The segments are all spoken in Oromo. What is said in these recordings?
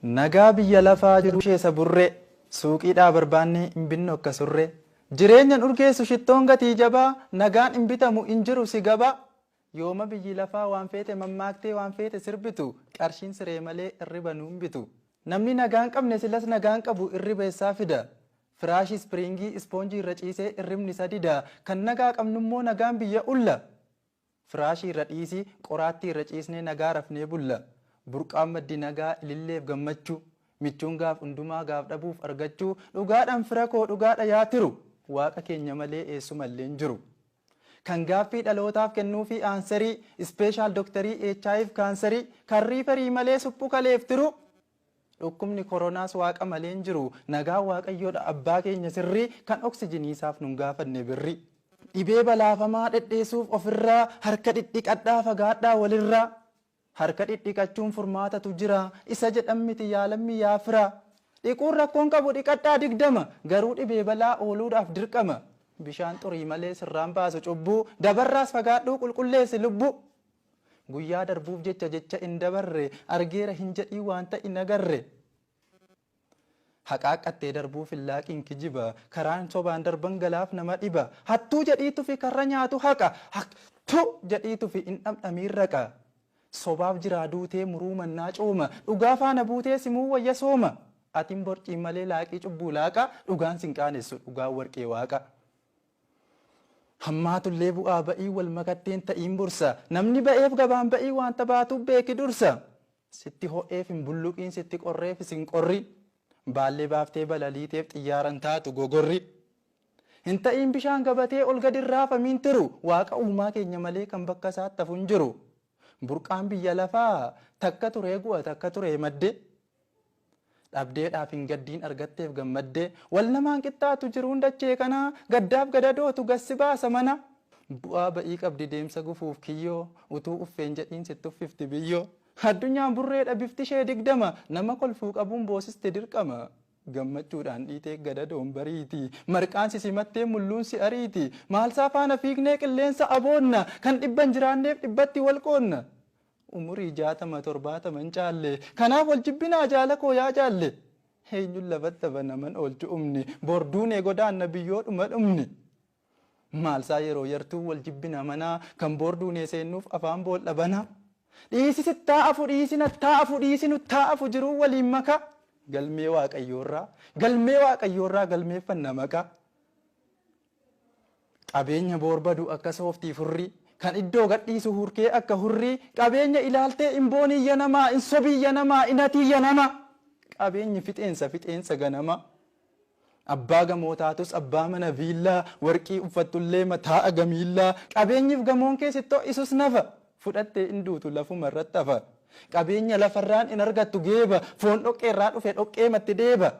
Nagaa biyya lafaa jiru ishee isa burree, suuqiidhaa barbaannee hin binnu akka surree. Jireenyan urgeessu shittoon gatii jabaa, nagaan hin bitamu hin jiru si gabaa. Yooma biyyi lafaa waan feete mammaaktee waan feete sirbitu, qarshiin siree malee irriba nuun bitu. Namni nagaan qabne silas nagaan qabu irriba eessaa fida? Firaashii ispiriingii ispoonjii irra ciisee irribni isa dida. Kan nagaa qabnummoo nagaan biyya ulla. Firaashii irra dhiisii qoraattii irra ciisnee nagaa rafnee bulla. Burqaan maddi nagaa ililleef gammachuu. Michuun gaaf hundumaa gaaf dhabuuf argachuu. Dhugaadhaan fira koo dhugaadha yaa tiru. Waaqa keenya malee eessumallee hin jiru. Kan gaaffii dhalootaaf kennuufii aanserii, ispeeshaal doktarii HIV kaanserii, kan riiferii malee suphu kaleef tiru. Dhukkubni koronaas waaqa malee hin jiru. Nagaan waaqayyoodha abbaa keenya sirrii kan oksijiniisaaf nun gaafanne birri. Dhibee balaafamaa dhedheessuuf ofirraa harka dhidhiqadhaa fagaadhaa walirraa. Harka dhidhiqachuun furmaatatu jira isa jedhan miti yaa lammii yaa fira. Dhiquun rakkoon qabu dhiqadhaa 20 garuu dhibee balaa ooluudhaaf dirqama. Bishaan xurii malee sirraan baasu cubbuu dabarraas fagaadhuu qulqulleessi lubbuu. Guyyaa darbuuf jecha jecha hin dabarre argeera hin jedhii wanta hin agarre. Haqaaqqattee darbuuf hin laaqiin kijiba karaan sobaan darban galaaf nama dhiba. Hattuu jedhiitu fi karra nyaatu haqa hattuu jedhiitu fi hin dhamdhamiin raqa. Sobaaf jiraa duutee muruu mannaa cooma dhugaa faana buutee simuu wayya sooma. Atiin borcii malee laaqii cubbuu laaqa dhugaan sin qaanessu dhugaan warqee waaqa. Hammaatullee bu'aa ba'ii wal makatteen ta'iin bursa. Namni ba'eef gabaan ba'ii wanta baatuuf beeki dursa. Sitti ho'eef hin bulluqiin sitti qorreefis hin qorri. Baallee baaftee balaliiteef xiyyaaran taatu gogorri. Hin ta'iin bishaan gabatee ol gadi raafamiin tiru. Waaqa uumaa keenya malee kan bakka isaatti hafu hin jiru. Burqaan biyya lafaa takka turee gu'a takka turee madde. Dhabdeedhaaf hin gaddiin argatteef gammadde. Wal namaan qixxaatu jiruun dachee kanaa gaddaaf gadadootu gassi baasa mana. Bu'aa ba'ii qabdi deemsa gufuuf kiyyoo utuu uffeen jedhiin sitti uffifti biyyoo. Addunyaan burreedha bifti ishee 20 nama kolfuu qabuun boosisti dirqama. Gammachuudhaan dhiitee gadadoon bariiti. Marqaan si simattee mulluun si ariiti. Maalsaa faana fiignee qilleensa aboonna kan dhibban jiraanneef dhibbatti wal qoonna. Umurii 60 70 hin caalle kanaaf wal jibbinaa jaala koo yaa jaalle. Eenyuun lafatti hafa naman oolchu umni borduunee godaanna biyyoodhuma dhumni. Maalsaa yeroo yartuu wal jibbina manaa kan boorduunee seennuuf afaan boolla banaa. Dhiisi sittaa afu dhiisi nattaa afu dhiisi nuttaa afu jiruu waliin makaa. Galmee waaqayyoorraa galmee waaqayyoorraa galmeeffanna maqaa. Qabeenya boorbadu akka sooftii furrii kan iddoo gadhiisu hurkee akka hurrii qabeenya ilaaltee hin booniyya namaa hin sobiyya namaa hin hatiyya namaa. Qabeenyi fixeensa fixeensa ganamaa. Abbaa gamoo taatus abbaa mana viillaa warqii uffattullee mataa agamiillaa qabeenyiif gamoon kee sitti ho'isus nafa fudhattee hin duutu lafuma irratti hafa. Qabeenya lafarraan hin argattu geeba foon dhoqqeerraa dhufe dhoqqeematti deeba.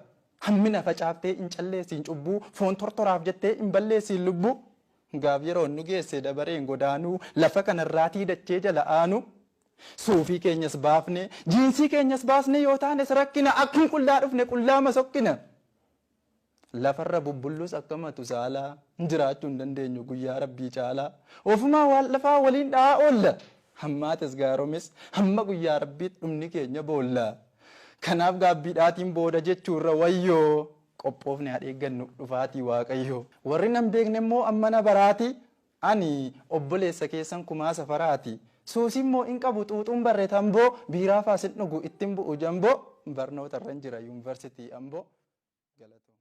Hammina facaaftee hin calleessiin cubbuu foon tortoraaf jettee hin balleessiin lubbuu. Gaaf yeroon nu geesse dabareen godaanuu lafa kanarraatii dachee jala aanu. Suufii keenyas baafne jiinsii keenyas baasne yoo taanes rakkina akkuma qullaa dhufne qullaa masokkina. Lafarra bubbullus akka matu saalaa jiraachuu hin dandeenyu guyyaa rabbii caalaa. Ofumaa waan lafaa waliin dha'aa oolla. Hammaates gaaromes hamma guyyaa rabbiitti dhumni keenya boolla. Kanaaf gaabbiidhaatiin booda jechuurra wayyoo qophoofne haa eeggannu dhufaatii waaqayyoo. Warri nan beekne immoo amma na baraati ani obboleessa keessan kumaa safaraati. Suusii immoo hin qabu xuuxuun barre tamboo biiraa faas hin dhugu ittiin bu'u jamboo barnoota irran jira yuunivarsiitii Amboo. Galatooma.